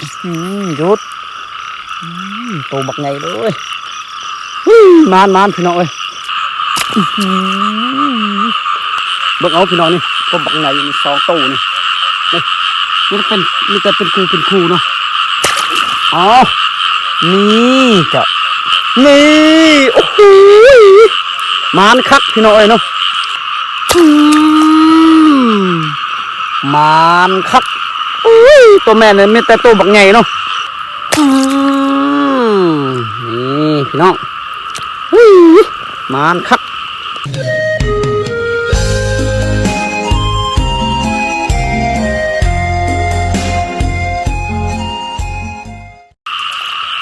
ອືມ ຢຸດ ອືມ ໂຕບັກໃຫຍ່ເລີຍ. ຫື ມານໆ ພີ່ນ້ອງເອີຍ. ຫື ເບິ່ງເອົາພີ່ນ້ອງນີ້ ໂຕບັກໃຫຍ່ນີ້ ສອງໂຕນີ້ ນີ້ ມັນເປັນ ມີແຕ່ເປັນຄູ່ເປັນຄູ່ເນາະ. ອໍ ນີ້ເຈົ້າ ນີ້ ໂອ້ໂຫ ມານຄັກພີ່ນ້ອງເອີຍເນາະ. ອືມ ມານຄັກ. ໂອ້ຍ ໂຕແມ່ນີ້ມີແຕ່ໂຕບັກໃຫຍ່ເນາະ. ອືມ ນີ້ພີ່ນ້ອງ ຫື ມານຄັກ.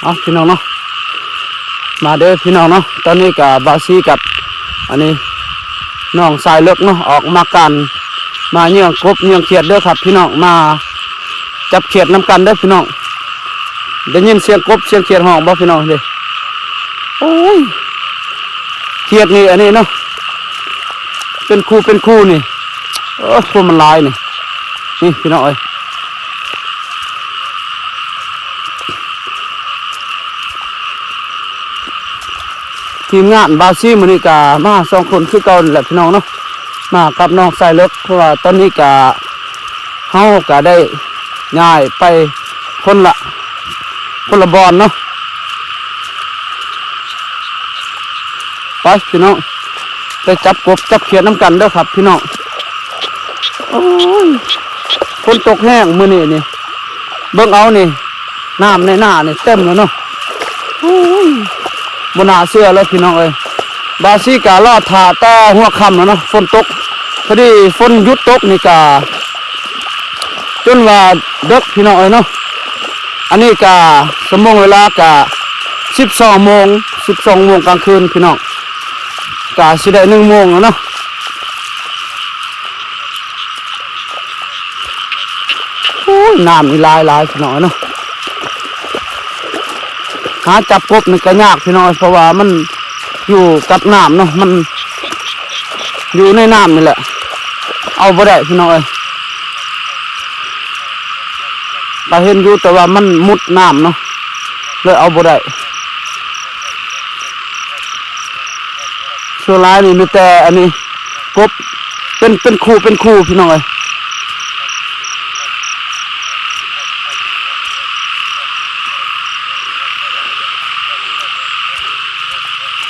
ເອົາພີ່ນ້ອງເນາະ ມາເດີພີ່ນ້ອງເນາະ. ຕອນນີ້ກະບ່າວຊີກັບ ອັນນີ້ ນ້ອງຊາຍເລິກເນາະ ອອກມາການ ມາເຫຍື່ອກົບເຫຍື່ອຂຽດເດີຄັບພີ່ນ້ອງ. ມາຈັບຂຽດນຳກັນເດີພີ່ນ້ອງ. ໄດ້ຍິນສຽງກົບສຽງຂຽດຮ້ອງບໍ່ພີ່ນ້ອງເດ້? ໂອ້ຍ ຂຽດນີ້ ອັນນີ້ເນາະ ເປັນຄູ່ເປັນຄູ່ນີ້. ເອີ ພວກມັນຫຼາຍນີ້ ນີ້ພີ່ນ້ອງເອີຍ. ທີມງານບ່າວຊີມື້ນີ້ກະມາສອງຄົນຄືເກົ່ານີ້ແຫຼະພີ່ນ້ອງເນາະ ມາກັບນ້ອງຊາຍເລິກ. ເພາະວ່າຕອນນີ້ກະ ເຮົາກະໄດ້ຍ້າຍໄປຄົນລະ ຄົນລະບ່ອນເນາະ. ໄປພີ່ນ້ອງ ໄປຈັບກົບຈັບຂຽດນຳກັນເດີຄັບພີ່ນ້ອງ. ໂອ້ຍ ຝົນຕົກແຮງມື້ນີ້ນີ້ ເບິ່ງເອົານີ້ ນ້ຳໃນນານີ້ເຕັມແລ້ວເນາະ. ໂອ້ຍ ບໍ່ໜ້າເຊື່ອເລີຍພີ່ນ້ອງເອີຍ. ບ່າວຊີກະລໍຖ້າແຕ່ຫົວຄ່ຳແລ້ວເນາະ ຝົນຕົກ. ພໍດີຝົນຢຸດຕົກນີ້ກະ ຈົນວ່າເດິກພີ່ນ້ອງເອີຍເນາະ. ອັນນີ້ກະຊົ່ວໂມງເວລາກະສິບສອງໂມງ ສິບສອງໂມງກາງຄືນພີ່ນ້ອງ ກະຊິໄດ້ໜຶ່ງໂມງແລ້ວເນາະ. ໂອ້ຍ ນ້ຳນີ້ຫຼາຍໆ ພີ່ນ້ອງເນາະ. ຫາຈັບກົບນີ້ກະຍາກພີ່ນ້ອງ ເພາະວ່າມັນຢູ່ກັບນ້ຳເນາະ ມັນຢູ່ໃນນ້ຳນີ້ແຫຼະ ເອົາບໍ່ໄດ້ພີ່ນ້ອງເອີຍ. ກະເຫັນຢູ່ ແຕ່ວ່າມັນມຸດນ້ຳເນາະ ເລີຍເອົາບໍ່ໄດ້. ສ່ວນຫຼາຍນີ້ມີແຕ່ອັນນີ້ ກົບເປັນ ເປັນຄູ່ເປັນຄູ່ພີ່ນ້ອງເອີຍ.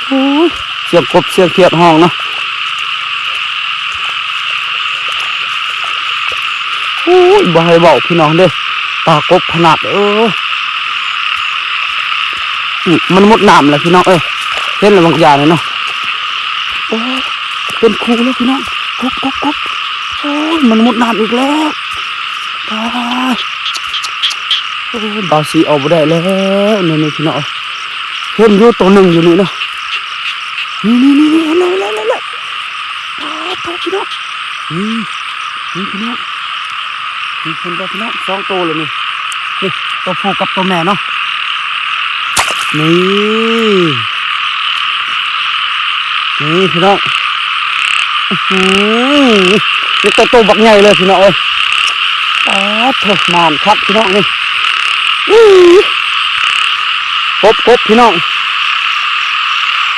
ໂອ້ຍ ສຽງກົບສຽງຂຽດຮ້ອງເນາະ. ໂອ້ຍ ບໍ່ໃຫ້ເວົ້າພີ່ນ້ອງເດ້ ປາກົບຂະໜາດ ເອີ ອືມ ມັນໝົດນ້ຳແລ້ວພີ່ນ້ອງເອີຍ ເຫັນແລ້ວບາງຢ່າງນີ້ເນາະ. ໂອ້ຍ ເປັນຄູ່ແລ້ວພີ່ນ້ອງ ກົບ ກົບ ກົບ. ໂອ້ຍ ມັນໝົດນ້ຳອີກແລ້ວ ຕາຍ. ໂອ້ຍ ບ່າວຊີເອົາບໍ່ໄດ້ແລ້ວ ນີ້ໆ ພີ່ນ້ອງເອີຍ ເຫັນຢູ່ໂຕໜຶ່ງຢູ່ນີ້ເນາະ. ນີ້ໆໆ ເຫັນແລ້ວ ເຫັນແລ້ວ ເຫັນແລ້ວ ປາດໂທ້ພີ່ນ້ອງ ນີ້ ນີ້ພີ່ນ້ອງ ນີ້ເຫັນບໍ່ພີ່ນ້ອງ ສອງໂຕແລ້ວນີ້ ນີ້ໂຕຜູ້ກັບໂຕແມ່ເນາະ. ນີ້ ນີ້ພີ່ນ້ອງ ອື້ຫື ນີ້ໂຕ ໂຕບັກໃຫຍ່ເລີຍພີ່ນ້ອງເອີຍ. ປາດໂທ້ ມານຄັກພີ່ນ້ອງນີ້ ອື້ ກົບ ກົບພີ່ນ້ອງ.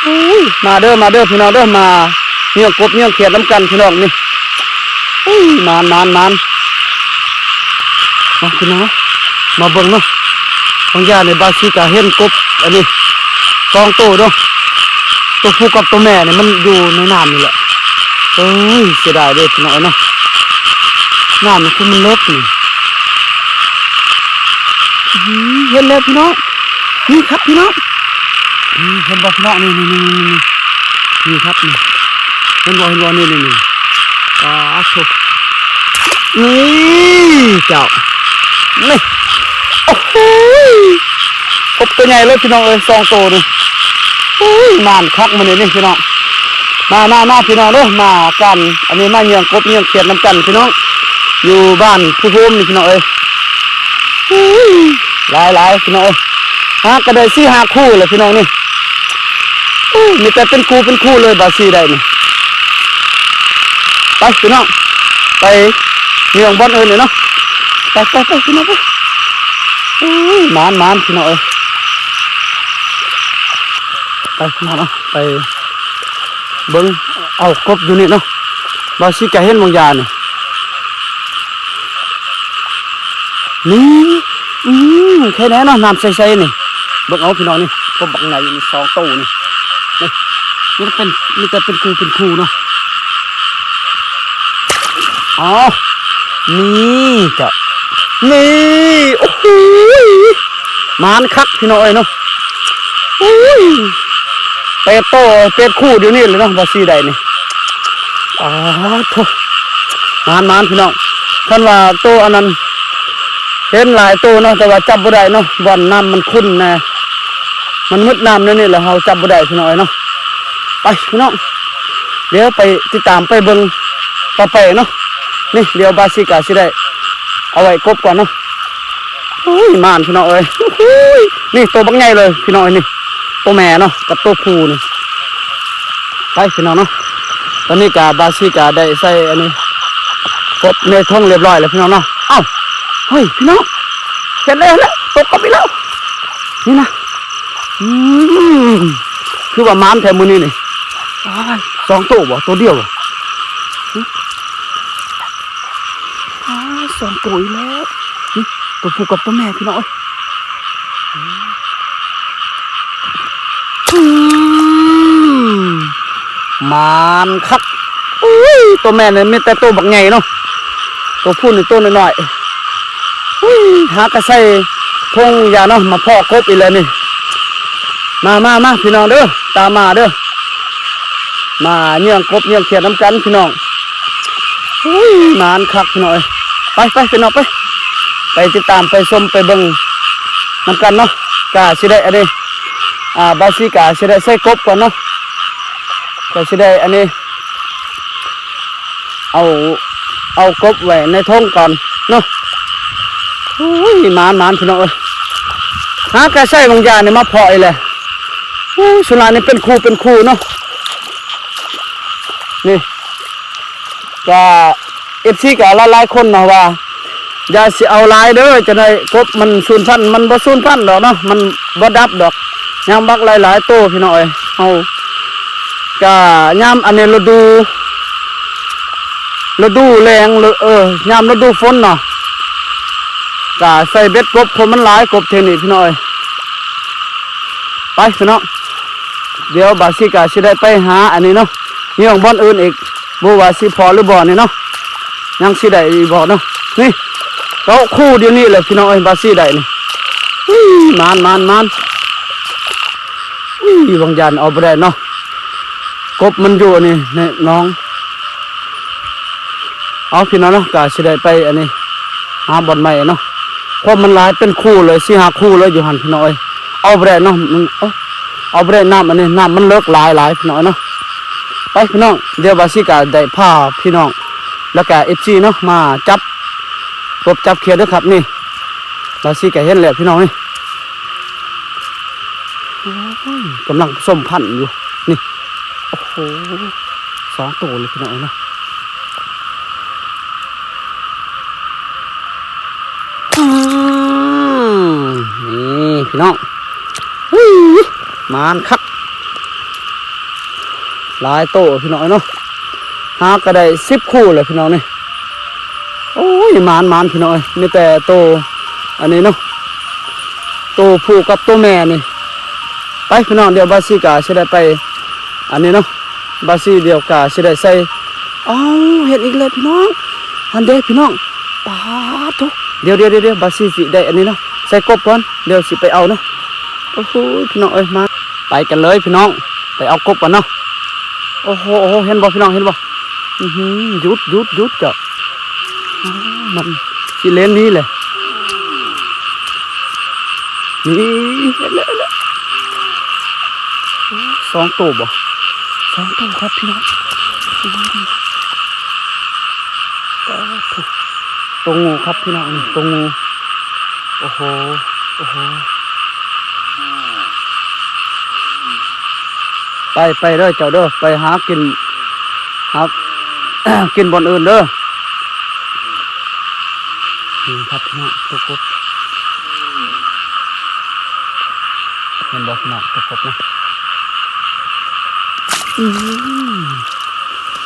ອຸ້ຍ ມາເດີ ມາເດີພີ່ນ້ອງເດີ ມາເຫຍື່ອກົບເຫຍື່ອຂຽດນຳກັນພີ່ນ້ອງນີ້. ອຸ້ຍ ມານ ມານ ມານ ມາພີ່ນ້ອງ ມາເບິ່ງເນາະ. ບາງຢ່າງນີ້ບ່າວຊີກະເຫັນກົບອັນນີ້ສອງໂຕເນາະ ໂຕຜູ້ກັບໂຕແມ່ນີ້ມັນຢູ່ໃນນ້ຳນີ້ແຫຼະ. ໂອ້ຍ ເສຍດາຍເດີພີ່ນ້ອງເອີຍເນາະ ນ້ຳນີ້ຄືມັນເລິກນີ້. ອື ເຫັນແລ້ວພີ່ນ້ອງ ນີ້ຄັບພີ່ນ້ອງ ນີ້ເຫັນບໍ່ພີ່ນ້ອງ ນີ້ ນີ້ ນີ້ ນີ້ ນີ້ຄັບ ນີ້ ເຫັນບໍ່ ເຫັນບໍ່ ນີ້ ນີ້ ນີ້ ປາດໂທ້ ນີ້ເຈົ້າ ນີ້ ໂອ້ໂຫ ກົບໂຕໃຫຍ່ເລີຍພີ່ນ້ອງເອີຍ ສອງໂຕນີ້. ໂອ້ຍ ມານຄັກມື້ນີ້ນີ້ພີ່ນ້ອງ ມາ ມາ ມາພີ່ນ້ອງເດີ ມາກັນ ອັນນີ້ມາເຫຍື່ອກົບເຫຍື່ອຂຽດນຳກັນພີ່ນ້ອງ ຢູ່ບ້ານພູໂຮມນີ້ພີ່ນ້ອງເອີຍ. ໂອ້ຍ ຫຼາຍໆ ພີ່ນ້ອງເອີຍ ຫາກະໄດ້ສີ່ຫ້າຄູ່ແລ້ວພີ່ນ້ອງນີ້. ໂອ້ຍ ມີແຕ່ເປັນຄູ່ເປັນຄູ່ເລີຍ ບ່າວຊີໄດ້ນີ້. ໄປພີ່ນ້ອງ ໄປເຫຍື່ອບ່ອນອື່ນເລີຍເນາະ ໄປ ໄປ ໄປພີ່ນ້ອງ ໄປ. ອຸ້ຍ ໝານໆ ພີ່ນ້ອງເອີຍ ໄປພີ່ນ້ອງເນາະ ໄປເບິ່ງເອົາກົບຢູ່ນີ້ເນາະ ບ່າວຊິກະເຫັນບາງຢ່າງນີ້ ນີ້ ອືມ ແຄ່ແນ່ເນາະ ນ້ຳໃສໆ ນີ້ ເບິ່ງເອົາພີ່ນ້ອງນີ້ ກົບບັກໃຫຍ່ຢູ່ນີ້ສອງໂຕນີ້ ນີ້ ມີແຕ່ເປັນ ມີແຕ່ເປັນຄູ່ເປັນຄູ່ເນາະ ອໍ ນີ້ເຈົ້າ ນີ້ ໂອ້ໂຫ ໝານຄັກພີ່ນ້ອງເອີຍເນາະ ໂອ້ຍ ແປດໂຕ ແປດຄູ່ດຽວນີ້ເລີຍເນາະ ບ່າວຊິໄດ້ນີ້ ອາໂທ້ ໝານໆ ພີ່ນ້ອງ ຄັນວ່າໂຕອັນນັ້ນ ເຫັນຫຼາຍໂຕເນາະ ແຕ່ວ່າຈັບບໍ່ໄດ້ເນາະ ບ່ອນນ້ຳມັນຂຸ່ນແດ່ ມັນມືດນ້ຳແນວນີ້ແຫຼະ ເຮົາຈັບບໍ່ໄດ້ພີ່ນ້ອງເອີຍເນາະ ໄປພີ່ນ້ອງ ດຽວໄປຕິດຕາມໄປເບິ່ງຕໍ່ໄປເນາະ ນີ້ ດຽວບ່າວຊິກະຊິໄດ້ເອົາໄວ້ກົບກ່ອນເນາະ ໂອ້ຍ ໝານພີ່ນ້ອງເອີຍ ໂອ້ຍ ນີ້ໂຕບັກໃຫຍ່ເລີຍພີ່ນ້ອງເອີຍ ນີ້ ໂຕແມ່ເນາະ ກັບໂຕຜູ້ນີ້ ໄປພີ່ນ້ອງເນາະ ຕອນນີ້ກະບ່າວຊິກະໄດ້ໃສ່ອັນນີ້ ກົບໃນຖົງຮຽບຮ້ອຍແລ້ວພີ່ນ້ອງເນາະ ເອົ້າ ເຮີ້ຍ ພີ່ນ້ອງ ເຫັນແລ້ວ ເຫັນແລ້ວ ຕົກກົບອີກແລ້ວ ນີ້ນະ ອືມ ຄືວ່າໝານແທ້ມື້ນີ້ນີ້ ອ້າຍ ສອງໂຕບໍ່ ໂຕດຽວບໍ່ ອາ ສອງໂຕອີກແລ້ວ ນີ້ ໂຕຜູ້ກັບໂຕແມ່ພີ່ນ້ອງເອີຍ ອືມ ໝານຄັກ ອຸ້ຍ ໂຕແມ່ນີ້ມີແຕ່ໂຕບັກໃຫຍ່ເນາະ ໂຕຜູ້ນີ້ໂຕນ້ອຍໆ ອຸ້ຍ ຫາກະໃສ່ຖົງຢາເນາະ ມາພໍ້ກົບອີກແລ້ວນີ້ ມາ ມາ ມາ ພີ່ນ້ອງເດີ ຕາມມາເດີ ມາເຫຍື່ອງກົບເຫຍື່ອງຂຽດນຳກັນພີ່ນ້ອງ ອຸ້ຍ ໝານຄັກພີ່ນ້ອງເອີຍ ໄປ ໄປ ພີ່ນ້ອງ ໄປ ໄປຕິດຕາມໄປຊົມໄປເບິ່ງນຳກັນເນາະ ກະຊິໄດ້ອັນນີ້ ອ່າ ບ່າວຊິກະຊິໄດ້ໃສ່ກົບກ່ອນເນາະ ກະຊິໄດ້ອັນນີ້ ເອົາ ເອົາກົບໄວ້ໃນຖົງກ່ອນເນາະ ໂອ້ຍ ໝານໆ ພີ່ນ້ອງເອີຍ ຫາກະໃສ່ບາງຢ່າງນີ້ມາພໍ້ອີກແຫຼະ ໂອ້ຍ ສ່ວນຫຼາຍນີ້ເປັນຄູ່ເປັນຄູ່ເນາະ ນີ້ ກະ ເອັຟຊີ ກະຫຼາຍໆ ຄົນເນາະວ່າ ຢ່າຊິເອົາຫຼາຍເດີ ຈັ່ງໃດກົບມັນສູນພັນ ມັນບໍ່ສູນພັນດອກເນາະ ມັນບໍ່ດັບດອກ ຍັງບັກຫຼາຍໆ ໂຕພີ່ນ້ອງເອີຍ ເຮົາກະຍາມອັນນີ້ລະດູ ລະດູແລ້ງ ເອີ ຍາມລະດູຝົນເນາະ ກະໃສ່ເບັດກົບ ຄົນມັນຫຼາຍ ກົບເທື່ອນີ້ພີ່ນ້ອງເອີຍ ໄປພີ່ນ້ອງ ດຽວບ່າວຊິກະຊິໄດ້ໄປຫາອັນນີ້ເນາະ ເຫຍື່ອງບ່ອນອື່ນອີກ ບໍ່ວ່າຊິພໍ້ຫຼືບໍ່ນີ້ເນາະ ຍັງຊິໄດ້ອີກບໍ່ເນາະ ນີ້ ເກົ້າຄູ່ດຽວນີ້ແຫຼະພີ່ນ້ອງເອີຍ ບ່າວຊິໄດ້ນີ້ ອຸ້ຍ ໝານໆໆ ອຸ້ຍ ບາງຢ່າງເອົາບໍ່ໄດ້ເນາະ ກົບມັນຢູ່ອັນນີ້ໃນໜອງ ເອົາພີ່ນ້ອງເນາະ ກະຊິໄດ້ໄປອັນນີ້ ຫາບ່ອນໃໝ່ເນາະ ເພາະມັນຫຼາຍເປັນຄູ່ເລີຍ ສີ່ຫ້າຄູ່ເລີຍຢູ່ຫັ້ນພີ່ນ້ອງເອີຍ ເອົາບໍ່ໄດ້ເນາະ ມັນ ເອີ ເອົາບໍ່ໄດ້ ນ້ຳອັນນີ້ ນ້ຳມັນເລິກຫຼາຍໆ ພີ່ນ້ອງເນາະ ໄປພີ່ນ້ອງ ດຽວບ່າວຊິກະໄດ້ພາພີ່ນ້ອງ ແລ້ວກະ ເອັຟຊີ ເນາະ ມາຈັບ ກົບຈັບຂຽດເດີຄັບນີ້ ບ່າວຊິກະເຫັນແລ້ວພີ່ນ້ອງນີ້ ໂອ້ຍ ກຳລັງປະສົມພັນຢູ່ນີ້ ໂອ້ໂຫ ສອງໂຕເລີຍພີ່ນ້ອງເອີຍເນາະ ອືມ ນີ້ພີ່ນ້ອງ ຫື ໝານຄັກ ຫຼາຍໂຕພີ່ນ້ອງເອີຍເນາະ ຫາກະໄດ້ສິບຄູ່ແຫຼະພີ່ນ້ອງນີ້ ໂອ້ຍ ໝານໆ ພີ່ນ້ອງເອີຍ ມີແຕ່ໂຕອັນນີ້ເນາະ ໂຕຜູ້ກັບໂຕແມ່ນີ້ ໄປພີ່ນ້ອງ ດຽວບ່າວຊິກະຊິໄດ້ໄປອັນນີ້ເນາະ ບ່າວຊິດຽວກະຊິໄດ້ໃສ່ ອ້າວ ເຫັນອີກແລ້ວພີ່ນ້ອງ ຫັ້ນເດ້ພີ່ນ້ອງ ປາດໂທ້ ດຽວໆໆ ບ່າວຊິຊິໄດ້ອັນນີ້ເນາະ ໃສ່ກົບກ່ອນ ດຽວຊິໄປເອົາເນາະ ໂອ້ໂຫ ພີ່ນ້ອງເອີຍ ມາ ໄປກັນເລີຍພີ່ນ້ອງ ໄປເອົາກົບກັນເນາະ ໂອ້ໂຫ ໂອ້ໂຫ ເຫັນບໍ່ພີ່ນ້ອງ ເຫັນບໍ່ ອືຫື ຢຸດ ຢຸດ ຢຸດ ເຈົ້າ ມັນຊິເຫຼັ້ນໜີແຫຼະ ນີ້ ເຫັນແລ້ວ ເຫັນແລ້ວ ສອງໂຕບໍ່ ສອງໂຕຄັບພີ່ນ້ອງ ໂຕງູຄັບພີ່ນ້ອງ ໂຕງູ ໂອ້ໂຫ ໂອ້ໂຫ ໄປ ໄປເດີເຈົ້າເດີ ໄປຫາກິນ ຫາກິນບ່ອນອື່ນເດີ ນີ້ຄັບພີ່ນ້ອງ ໂຕກົບ ແມ່ນບໍ່ພີ່ນ້ອງ? ຕົວກົບນະ ອືມ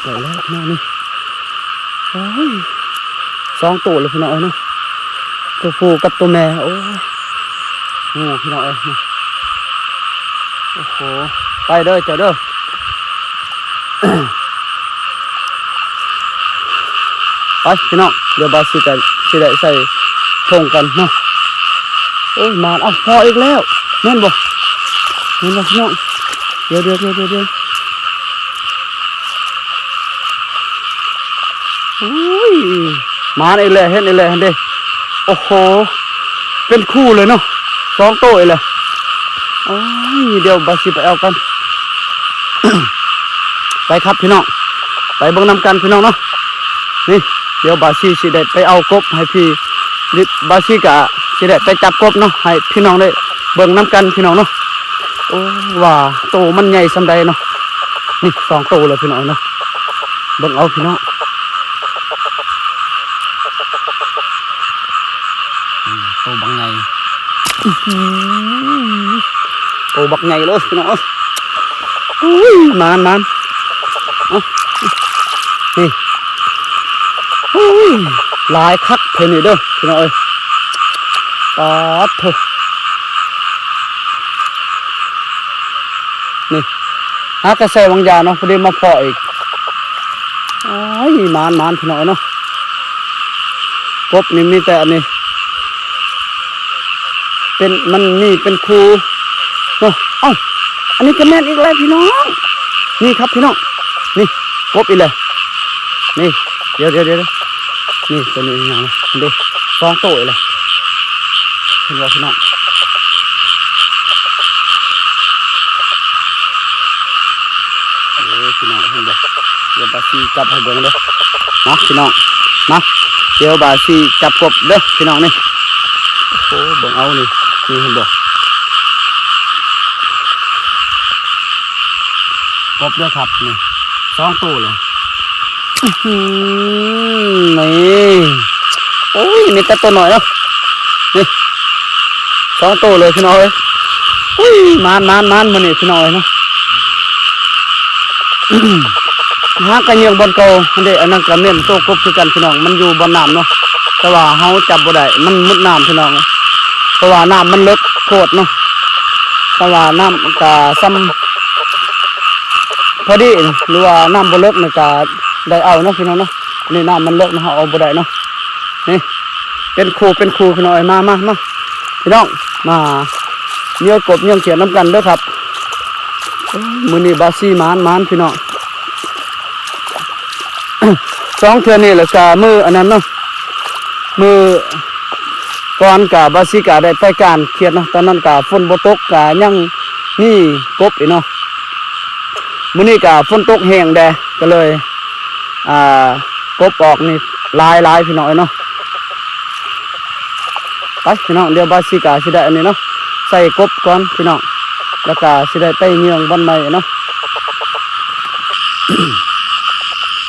ໄດ້ແລ້ວພີ່ນ້ອງນີ້. ໂອ້ຍ ສອງໂຕເລີຍພີ່ນ້ອງເອີຍເນາະ ຕົວຜູ້ກັບຕົວແມ່. ໂອ້ຍ ໂອ້ ພີ່ນ້ອງເອີຍ ໂອ້ໂຫ ໄປເດີເຈົ້າເດີ. ໄປພີ່ນ້ອງ ດຽວບ່າວຊິໄດ້ ຊິໄດ້ໃສ່ຖົງກັນເນາະ. ໂອ້ຍ ມານ ເອົ້າ ພໍ້ອີກແລ້ວ ແມ່ນບໍ່? ແມ່ນບໍ່ພີ່ນ້ອງ? ດຽວ ດຽວ ດຽວ ດຽວ ໂອ້ຍ ມານອີກແລ້ວ ເຫັນອີກແລ້ວຫັ້ນເດ້. ໂອ້ໂຫ ເປັນຄູ່ເລີຍເນາະ ສອງໂຕອີກແລ້ວ. ໂອ້ຍ ດຽວບ່າວຊິໄປເອົາກັນ. ໄປຄັບພີ່ນ້ອງ ໄປເບິ່ງນຳກັນພີ່ນ້ອງເນາະ. ນີ້ ດຽວບ່າວຊິ ຊິໄດ້ໄປເອົາກົບໃຫ້ພີ່ ບ່າວຊິກະຊິໄດ້ໄປຈັບກົບເນາະ ໃຫ້ພີ່ນ້ອງໄດ້ເບິ່ງນຳກັນພີ່ນ້ອງເນາະ. ໂອ້ ວ່າໂຕມັນໃຫຍ່ສ່ຳໃດເນາະ. ນີ້ ສອງໂຕເລີຍພີ່ນ້ອງເນາະ ເບິ່ງເອົາພີ່ນ້ອງ. ອືມ ໂຕບັກໃຫຍ່ ອື້ຫື ໂຕບັກໃຫຍ່ເລີຍພີ່ນ້ອງ. ອຸ້ຍ ມານ ມານ ເອົ້າ ນີ້ ອຸ້ຍ ຫຼາຍຄັກເທື່ອນີ້ເດີພີ່ນ້ອງເອີຍ. ປາດໂທ້ ນີ້ ຫາກະແຊວາງຢາເນາະ ພໍດີມາພໍ້ອີກ. ໂອ້ຍ ມານໆ ພີ່ນ້ອງເອີຍເນາະ. ກົບນີ້ມີແຕ່ອັນນີ້ ເປັນ ມັນມີເປັນຄູ່ເນາະ. ເອົ້າ ອັນນີ້ກະແມ່ນອີກແລ້ວພີ່ນ້ອງ. ນີ້ຄັບພີ່ນ້ອງ ນີ້ ກົບອີກແລ້ວ. ນີ້ ດຽວໆໆ ນີ້ ໂຕນີ້ຫຍັງນະ ເດ້ ສອງໂຕອີກແລ້ວ. ເຫັນບໍ່ພີ່ນ້ອງ? ເອີ ພີ່ນ້ອງເຫັນບໍ່? ດຽວບ່າວຊິຈັບໃຫ້ເບິ່ງເດີ ມາພີ່ນ້ອງ ມາ ດຽວບ່າວຊິຈັບກົບເດີພີ່ນ້ອງນີ້. ໂອ້ ເບິ່ງເອົານີ້ ນີ້ເຫັນບໍ່? ກົບເດີຄັບ ນີ້ ສອງໂຕເລີຍ. ອື້ຫື ນີ້ ໂອ້ຍ ມີແຕ່ໂຕນ້ອຍເນາະ ນີ້ ສອງໂຕເລີຍພີ່ນ້ອງເອີຍ. ອຸ້ຍ ມານໆໆ ມື້ນີ້ພີ່ນ້ອງເອີຍເນາະ. ຫາກະເຫຍື່ອງບ່ອນເກົ່າຫັ້ນເດ້ ອັນນັ້ນກະແມ່ນໂຕກົບຄືກັນພີ່ນ້ອງ ມັນຢູ່ບ່ອນນ້ຳເນາະ ແຕ່ວ່າເຮົາຈັບບໍ່ໄດ້ ມັນມຸດນ້ຳພີ່ນ້ອງ ເພາະວ່ານ້ຳມັນເລິກໂພດເນາະ. ແຕ່ວ່ານ້ຳກະຊ່ຳພໍດີ ຫຼືວ່ານ້ຳບໍ່ເລິກນີ້ກະໄດ້ເອົາເນາະພີ່ນ້ອງເນາະ. ອັນນີ້ນ້ຳມັນເລິກເນາະ ເຮົາເອົາບໍ່ໄດ້ເນາະ. ນີ້ ເປັນຄູ່ ເປັນຄູ່ພີ່ນ້ອງເອີຍ ມາ ມາ ມາ ພີ່ນ້ອງ ມາເຫຍື່ອກົບເຫຍື່ອຂຽດນຳກັນເດີຄັບ. ໂອ້ຍ ມື້ນີ້ບ່າວຊິໝານໆ ພີ່ນ້ອງ ສອງເທື່ອນີ້ແຫຼະ ກະມື້ອັນນັ້ນເນາະ ມື້ກ່ອນກະບ່າວຊິກະໄດ້ໄປການຂຽດເນາະ ຕອນນັ້ນກະຝົນບໍ່ຕົກ ກະຍັງມີກົບອີກເນາະ. ມື້ນີ້ກະຝົນຕົກແຮງແດ່ ກະເລີຍ ອ່າ ກົບອອກນີ້ຫຼາຍໆ ພີ່ນ້ອງເອີຍເນາະ. ໄປພີ່ນ້ອງ ດຽວບ່າວຊິກະຊິໄດ້ອັນນີ້ເນາະ ໃສ່ກົບກ່ອນພີ່ນ້ອງ ແລ້ວກະຊິໄດ້ໄປເຫຍື່ອງບ່ອນໃໝ່ເນາະ.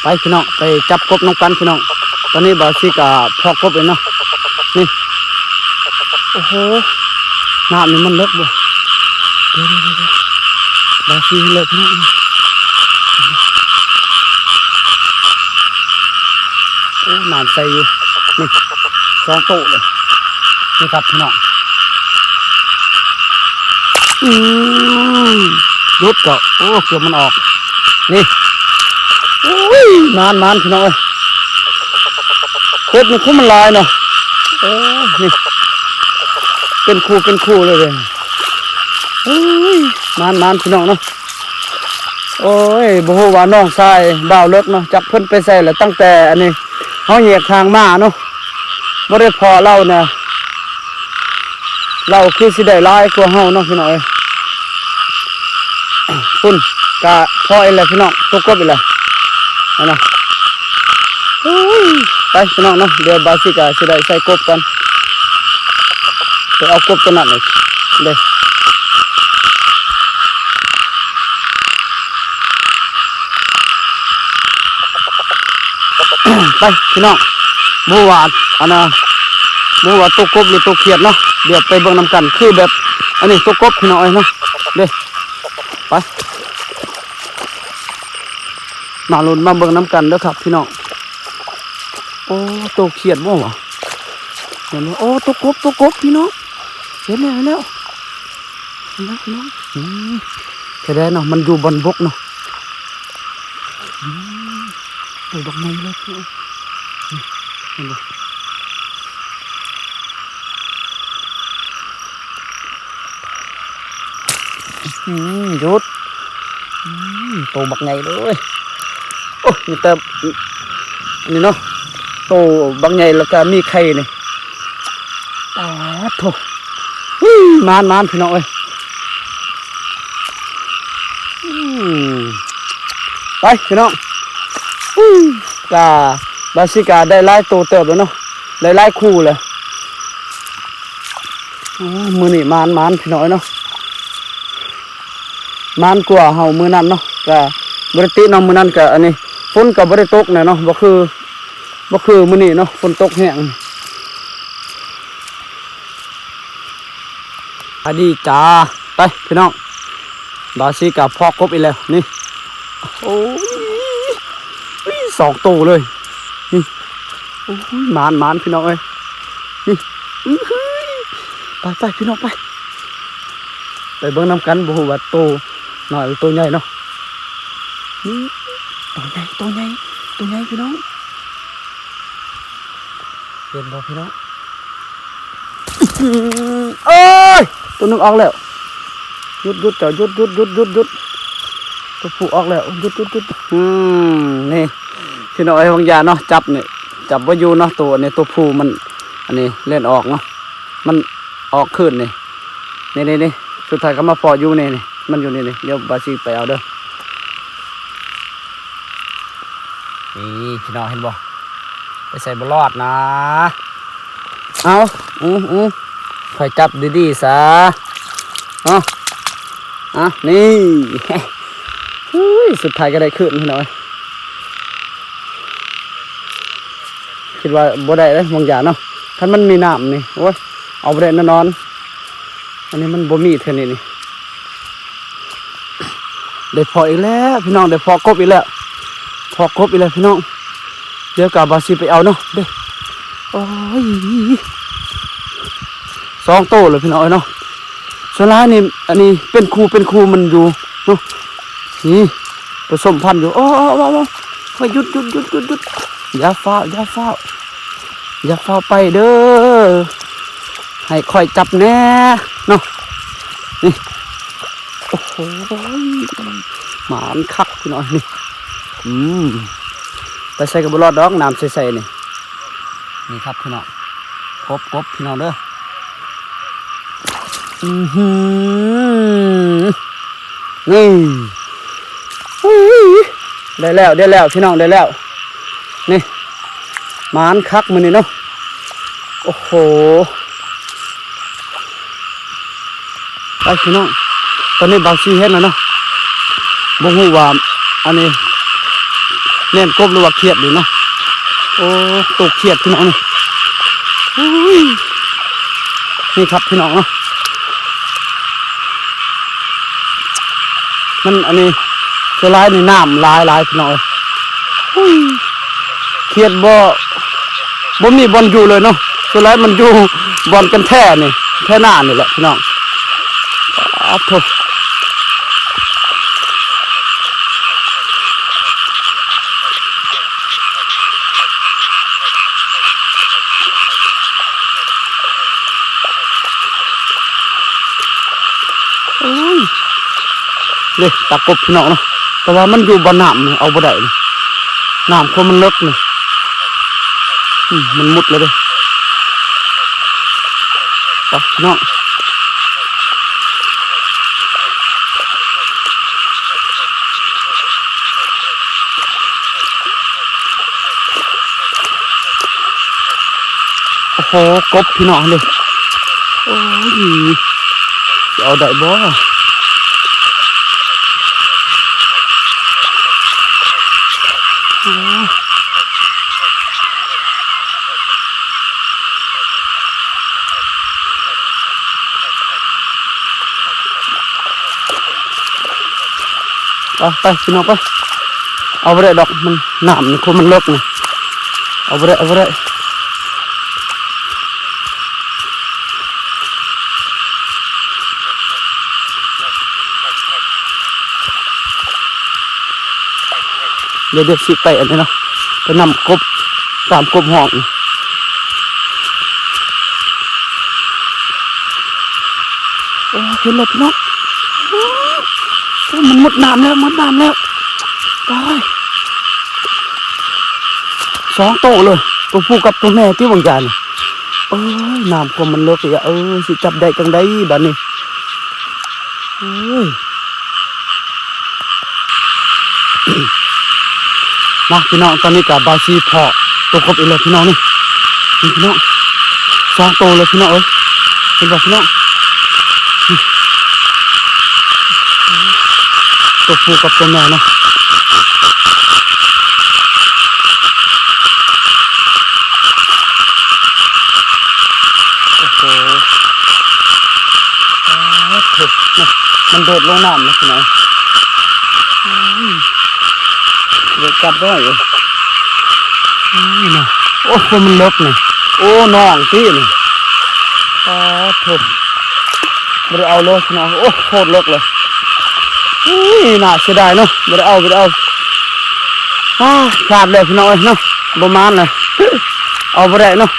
ໄປພີ່ນ້ອງ ໄປຈັບກົບນຳກັນພີ່ນ້ອງ. ຕອນນີ້ບ່າວຊິກະເພາະກົບເອງເນາະ ນີ້. ໂອ້ໂຫ ນ້ຳນີ້ມັນເລິກບໍ່? ດຽວໆໆ ບ່າວຊິເລີກພີ່ນ້ອງ. ໂອ້ ນ້ຳໃສຢູ່ ນີ້ ສອງໂຕເລີຍ ນີ້ຄັບພີ່ນ້ອງ. ອືມ ຫຼຸດກໍ ໂອ້ ເກືອບມັນອອກ ນີ້. ໂອ້ຍ ມານໆ ພີ່ນ້ອງເອີຍ ກົບນີ້ຄຸມມັນຫຼາຍເນາະ. ໂອ້ຍ ນີ້ ເປັນຄູ່ເປັນຄູ່ເລີຍເດ້. ໂອ້ຍ ມານໆ ພີ່ນ້ອງເນາະ. ໂອ້ຍ ບໍ່ຮູ້ວ່ານ້ອງຊາຍບ່າວເລິກເນາະ ຈັກເພິ່ນໄປໃສລະ ຕັ້ງແຕ່ອັນນີ້ເຮົາແຍກທາງມາເນາະ ບໍ່ໄດ້ພໍ້ລາວນະ. ລາວຄືຊິໄດ້ຫຼາຍກວ່າເຮົາເນາະ ພີ່ນ້ອງເອີຍ. ພຸ້ນກະພໍ້ອີກແລ້ວພີ່ນ້ອງ ຕົກກົບອີກແລ້ວ ຫັ້ນນະ. ໂອ້ຍ ໄປພີ່ນ້ອງເນາະ ດຽວບ່າວຊິກະຊິໄດ້ໃສ່ກົບກ່ອນ ໄປເອົາກົບຕົວນັ້ນອີກເດ້. ໄປພີ່ນ້ອງ ບໍ່ຮູ້ວ່າອັນນະ ບໍ່ຮູ້ວ່າຕົວກົບຫຼືຕົວຂຽດເນາະ ດຽວໄປເບິ່ງນຳກັນ. ຄືແບບ ອັນນີ້ຕົວກົບພີ່ນ້ອງເອີຍເນາະ ເດ້ ໄປ ມາລຸ້ນມາເບິ່ງນຳກັນເດີຄັບພີ່ນ້ອງ. ໂອ້ ໂຕຂຽດບໍ່ຫວາ? ເຫັນບໍ່? ໂອ້ ຕົວກົບ ຕົວກົບພີ່ນ້ອງ ເຫັນແລ້ວ ເຫັນແລ້ວ ເຫັນແລ້ວພີ່ນ້ອງ. ອືມ ແທ້ໆເນາະ ມັນຢູ່ບ່ອນບົກເນາະ. ອືມ ໂຕບັກໃຫຍ່ເລີຍ ເຫັນບໍ່? ອືມ ຢຸດ ອືມ ໂຕບັກໃຫຍ່ເລີຍ. ໂອ້ ມີແຕ່ ນີ້ເນາະ ໂຕບັກໃຫຍ່ ແລ້ວກະມີໄຂ່ນີ້. ປາດໂທ້ ຫວື ໝານໆ ພີ່ນ້ອງເອີຍ. ອືມ ໄປພີ່ນ້ອງ ຫວື ກະ ບາຊິກະໄດ້ຫຼາຍໂຕເຕີບແລ້ວເນາະ ໄດ້ຫຼາຍຄູ່ແລ້ວ. ໂອ້ ມື້ນີ້ໝານໆ ພີ່ນ້ອງເອີຍເນາະ ໝານກວ່າເຮົາມື້ນັ້ນເນາະ. ກະບໍ່ໄດ້ຕິເນາະ ມື້ນັ້ນກະ ອັນນີ້ ຝົນກະບໍ່ໄດ້ຕົກແນ່ເນາະ ບໍ່ຄື ບໍ່ຄືມື້ນີ້ເນາະ ຝົນຕົກແຮງ. ສະບາຍດີຈ້າ ໄປພີ່ນ້ອງ ບາຊິກະພໍ້ກົບອີກແລ້ວນີ້. ໂອ້ຍ ສອງໂຕເລີຍນີ້. ໂອ້ຍ ໝານໆ ພີ່ນ້ອງເອີຍ ນີ້. ອື້ຫື ໄປໆ ພີ່ນ້ອງ ໄປ ໄປເບິ່ງນຳກັນ ບໍ່ຮູ້ວ່າໂຕນ້ອຍຫຼືໂຕໃຫຍ່ເນາະ. ນີ້ ໂຕໃຫຍ່ ໂຕໃຫຍ່ ໂຕໃຫຍ່ ພີ່ນ້ອງ ເຫັນບໍ່ພີ່ນ້ອງ? ໂອ້ຍ ໂຕໜຶ່ງອອກແລ້ວ. ຢຸດໆ ເຈົ້າ ຢຸດໆ ຢຸດໆ ຢຸດໆ ໂຕຜູ້ອອກແລ້ວ ຢຸດໆ. ອືມ ນີ້ພີ່ນ້ອງເອີຍ ຫວາງຢາເນາະ ຈັບນີ້ ຈັບບໍ່ຢູ່ເນາະ ໂຕອັນນີ້ ໂຕຜູ້ມັນ ອັນນີ້ເລ່ນອອກເນາະ ມັນອອກຄືນນີ້ ນີ້ໆ ສຸດທ້າຍກໍມາພໍ້ຢູ່ນີ້ ນີ້ ມັນຢູ່ນີ້ ນີ້ ດຽວບາຊິໄປເອົາເດີ. ນີ້ພີ່ນ້ອງເຫັນບໍ່? ໄປໃສບໍ່ລອດນະ. ເອົາ ອື ອື ຂ້ອຍຈັບດີໆ ຊະ ເນາະ. ອ່ະ ນີ້ ຫືຍ ສຸດທ້າຍກໍໄດ້ຄືນພີ່ນ້ອງເອີຍ. ຄິດວ່າບໍ່ໄດ້ເດ້ ຫວາງຢາເນາະ ຄັນມັນມີນ້ຳນີ້ ໂອ້ຍ ເອົາບໍ່ໄດ້ແນ່ນອນ. ອັນນີ້ມັນບໍ່ມີເທື່ອນີ້ນີ້. ໄດ້ພໍ້ອີກແລ້ວພີ່ນ້ອງ ໄດ້ພໍ້ກົບອີກແລ້ວ ພໍ້ກົບອີກແລ້ວພີ່ນ້ອງ. ດຽວກະບາຊິໄປເອົາເນາະ ເດ້. ໂອ້ຍ ສອງໂຕແລ້ວພີ່ນ້ອງເອີຍເນາະ. ສ່ວນຫຼາຍນີ້ ອັນນີ້ເປັນຄູ່ເປັນຄູ່ມັນຢູ່ເນາະ ນີ້ ປະສົມພັນຢູ່. ໂອ້ ໂອ້ ໂອ້ ໂອ້ ຢຸດ ຢຸດ ຢຸດ ຢຸດ ຢຸດ ຢ່າຟ້າວ ຢ່າຟ້າວ ຢ່າຟ້າວໄປເດີ ໃຫ້ຂ້ອຍຈັບແດ່ເນາະ. ນີ້ ໂອ້ໂຫ ໝານຄັກພີ່ນ້ອງນີ້. ອືມ ໄປໃສກໍບໍ່ລອດດອກ ນ້ຳໃສໆນີ້. ນີ້ຄັບພີ່ນ້ອງ ກົບ ກົບ ພີ່ນ້ອງເດີ. ອືຫື ນີ້ ໄດ້ແລ້ວ ໄດ້ແລ້ວພີ່ນ້ອງ ໄດ້ແລ້ວ. ນີ້ ໝານຄັກມື້ນີ້ເນາະ. ໂອ້ໂຫ ໄປພີ່ນ້ອງ ຕອນນີ້ບ່າວຊີເຫັນແລ້ວເນາະ. ບໍ່ຮູ້ວ່າອັນນີ້ແມ່ນກົບ ຫຼືວ່າຂຽດນີ້ເນາະ. ໂອ້ ຕົກຂຽດພີ່ນ້ອງນີ້. ອຸ້ຍ ນີ້ຄັບພີ່ນ້ອງເນາະ. ມັນອັນນີ້ ສ່ວນຫຼາຍນີ້ນ້ຳຫຼາຍໆ ພີ່ນ້ອງເອີຍ. ອຸ້ຍ ຂຽດບໍ່ ບໍ່ມີບ່ອນຢູ່ເລີຍເນາະ. ສ່ວນຫຼາຍມັນຢູ່ບ່ອນກັນແທນີ້ ແທໜ້ານີ້ແຫຼະພີ່ນ້ອງ. ປາດໂທ້ ໂອ້ຍ ເດ້ ຕາກົບພີ່ນ້ອງເນາະ. ແຕ່ວ່າມັນຢູ່ບ່ອນນ້ຳນີ້ ເອົາບໍ່ໄດ້ນີ້ ນ້ຳຄວາມມັນເລິກນີ້. ອືມ ມັນໝົດແລ້ວເດ້ ໄປພີ່ນ້ອງ. ໂອ້ໂຫ ກົບພີ່ນ້ອງເດ້. ໂອ້ຍ ຊິເອົາໄດ້ບໍ່? ໂອ້ຍ. ໄປ ໄປ ພີ່ນ້ອງ ໄປ. ເອົາບໍ່ໄດ້ດອກ ມັນ ນ້ຳນີ້ ຄົວມັນເລິກນີ້ ເອົາບໍ່ໄດ້ ເອົາບໍ່ໄດ້. ດຽວ ດຽວຊິໄປອັນນີ້ເນາະ ໄປນຳກົບ ຕາມກົບຮ້ອງ. ໂອ້ ເຫັນແລ້ວພີ່ນ້ອງ ໂອ້ ມັນໝົດນ້ຳແລ້ວ ໝົດນ້ຳແລ້ວ ຕາຍ ສອງໂຕເລີຍ ໂຕຜູ້ກັບໂຕແມ່ຕິ ຫວ່າງຈານ. ໂອ້ຍ ນ້ຳຄົວມັນເລິກອີກ ເອີ ຊິຈັບໄດ້ຈັ່ງໃດບາດນີ້ ໂອ້ຍ. ມາພີ່ນ້ອງ ຕອນນີ້ກະບ່າວສີພໍ້ໂຕກົບອີກແລ້ວພີ່ນ້ອງນີ້ ນີ້ພີ່ນ້ອງ ສອງໂຕເລີຍພີ່ນ້ອງເອີຍ ເຫັນບໍ່ພີ່ນ້ອງ ນີ້ ໂຕຜູ້ກັບໂຕແມ່ເນາະ. ໂອ້ໂຫ ປາດໂທ້ ມັນໂດດລົງນ້ຳແລ້ວພີ່ນ້ອງ ໂດດກັບໄດ້ເອີຍ ໂອ້ຍ ໂອ້ ຄົວມັນເລິກນີ້ ໂອ້ ນ້ອງຕິນີ້ ປາດໂທ້ ບໍ່ໄດ້ເອົາເລີຍພີ່ນ້ອງ ໂອ້ ໂຄດເລິກເລີຍ. ອຸ້ຍ ໜ້າເສຍດາຍເນາະ ບໍ່ໄດ້ເອົາ ບໍ່ໄດ້ເອົາ ອ້າ ພາດແລ້ວພີ່ນ້ອງເອີຍເນາະ ບໍ່ໝານແລ້ວ ເອົາບໍ່ໄດ້ເນາະ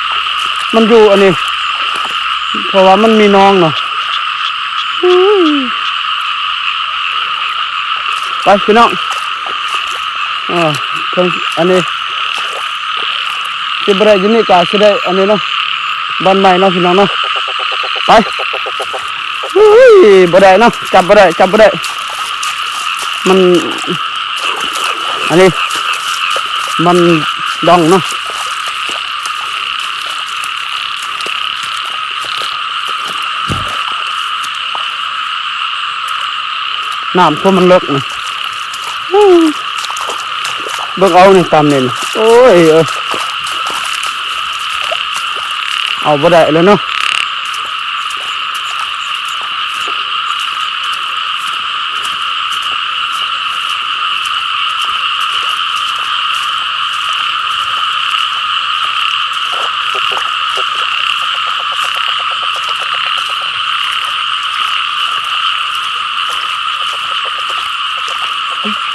ມັນຢູ່ອັນນີ້ ເພາະວ່າມັນມີໜອງເນາະ. ອຸ້ຍ ໄປພີ່ນ້ອງ ເອີ ເທິງອັນນີ້ ຊິບໍ່ໄດ້ຢູ່ນີ້ກະຊິໄດ້ອັນນີ້ເນາະ ບ່ອນໃໝ່ເນາະພີ່ນ້ອງເນາະ ໄປ. ອຸ້ຍ ບໍ່ໄດ້ເນາະ ຈັບບໍ່ໄດ້ ຈັບບໍ່ໄດ້ ມັນ ອັນນີ້ ມັນດອງເນາະ ນ້ຳຄົວມັນເລິກນີ້ ເບິ່ງເອົານີ້ຕາມນີ້ ໂອ້ຍ ເອີ ເອົາບໍ່ໄດ້ແລ້ວເນາະ.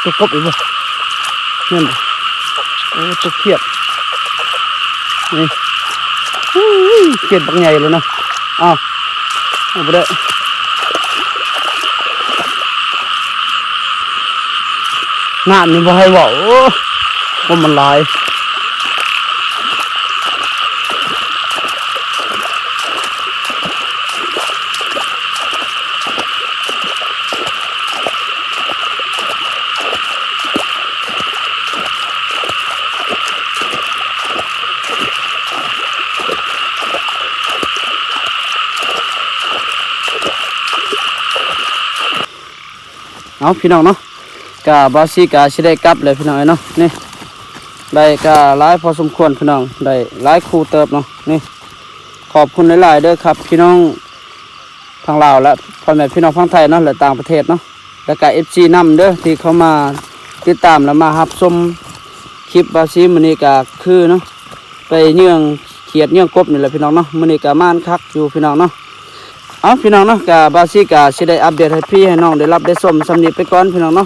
ຕົວກົບອີກບໍ່ ແມ່ນບໍ່? ໂອ້ ຕົວຂຽດນີ້ ຂຽດບັກໃຫຍ່ເລີຍເນາະ. ອ້າວ ເອົາບໍ່ໄດ້ ນ້ຳນີ້ບໍ່ໃຫ້ເວົ້າ ໂອ້ ຄົນມັນຫຼາຍ. ເອົາ ພີ່ນ້ອງເນາະ ກະບ່າວສີກະຊິໄດ້ກັບແລ້ວພີ່ນ້ອງເອີຍເນາະ. ນີ້ ໄດ້ກະຫຼາຍພໍສົມຄວນພີ່ນ້ອງ ໄດ້ຫຼາຍຄູ່ເຕີບເນາະ. ນີ້ ຂອບຄຸນຫຼາຍໆເດີຄັບພີ່ນ້ອງທາງລາວ ແລະ ພໍ່ແມ່ພີ່ນ້ອງຝັ່ງໄທເນາະ ແລະ ຕ່າງປະເທດເນາະ ແລະກະເອັຟຊີນຳເດີ ທີ່ເຂົ້າມາຕິດຕາມ ແລະ ມາຮັບຊົມຄລິບບ່າວສີມື້ນີ້ ກະຄືເນາະ ໄປເຍື່ອງຂຽດເຍື່ອງກົບນີ້ແຫຼະພີ່ນ້ອງເນາະ. ມື້ນີ້ກະມ່ວນຄັກຢູ່ພີ່ນ້ອງເນາະ. ເອົາ ພີ່ນ້ອງເນາະ ກະບ່າວສີກະຊິໄດ້ອັບເດດໃຫ້ພີ່ໃຫ້ນ້ອງໄດ້ຮັບໄດ້ຊົມສ່ຳນີ້ໄປກ່ອນພີ່ນ້ອງເນາະ.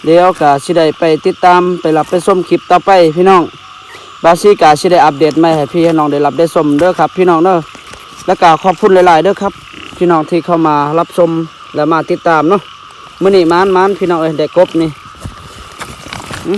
ດຽວກະຊິໄດ້ໄປຕິດຕາມໄປຮັບໄປຊົມຄລິບຕໍ່ໄປພີ່ນ້ອງ. ບ່າວສີກະຊິໄດ້ອັບເດດໃໝ່ໃຫ້ພີ່ໃຫ້ນ້ອງໄດ້ຮັບໄດ້ຊົມເດີຄັບພີ່ນ້ອງເດີ. ແລະກະຂອບຄຸນຫຼາຍໆເດີຄັບ ພີ່ນ້ອງທີ່ເຂົ້າມາຮັບຊົມ ແລະ ມາຕິດຕາມເນາະ. ມື້ນີ້ໝານໆ ພີ່ນ້ອງເອີຍ ໄດ້ກົບນີ້ ອື